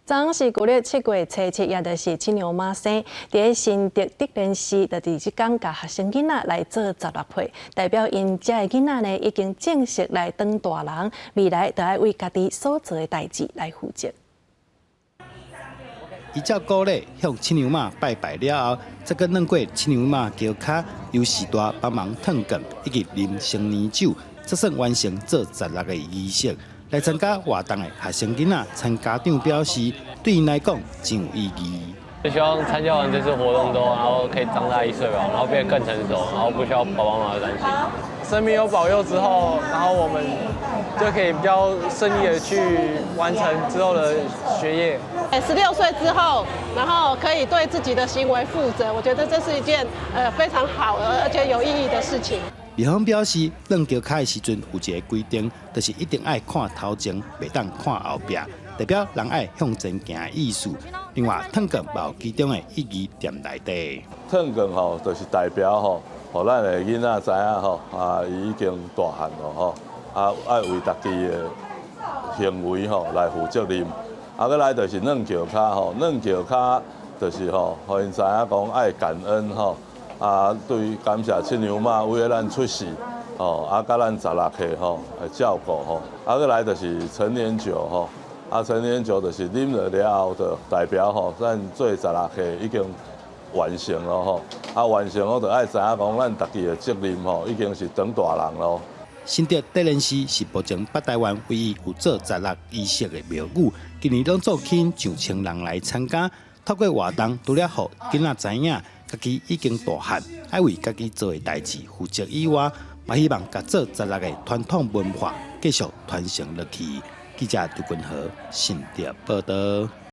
昨昏是舊曆7月初7，也就是七娘媽生。佇新竹德蓮寺，就佇這工共學生囡仔來做十六歲，代表𪜶遮的囡仔呢，已經正式來當大人，未來就愛為家己所做的代誌來負責。依照古禮向七娘媽拜拜了後，再閣轉過七娘媽轎跤，由序大幫忙燙捲以及啉成年酒，才算完成做十六的儀式。來參加活動的學生囡仔參家長表示，對𪜶來講真有意義。就希望參加完這次活動之後，然後可以長大一歲吧，然後變得更成熟，然後不需要爸爸媽媽擔心。神明有保佑之後，然後我們就可以比較順利的去完成之後的學業。16歲之後，然後可以對自己的行為負責，我覺得這是一件非常好而且有意義的事情。廟方表示，轉轎跤的時陣有一个規定，就是一定愛看頭前，袂當看後壁，代表人愛向前行的意思。另外，燙捲嘛有其中的意義佇內底。燙捲吼，就是代表吼，予咱的囡仔知影吼，啊，伊已經大漢囉吼，啊，愛為家己的行為吼來負責任。啊，閣來就是轉轎跤吼，轉轎跤就是吼，予𪜶知影講愛感恩吼。啊，對，感謝七娘媽為了咱出世，吼，啊，佮咱十六歲吼來照顧吼，啊，閣來就是成年酒吼，啊，成年酒就是啉了了後，就代表吼，咱做十六歲已經完成囉吼，啊，完成了就愛知影講，咱家己的責任吼，已經是長大人囉。新竹德蓮寺是目前北台灣唯一有做十六儀式的廟宇，今年攏總吸引上千人來參加。透過活動，除了予囡仔知影家己已經大漢，愛為家己做的代誌負責以外，嘛希望共做十六的傳統文化繼續傳承落去。記者杜君和新竹報導。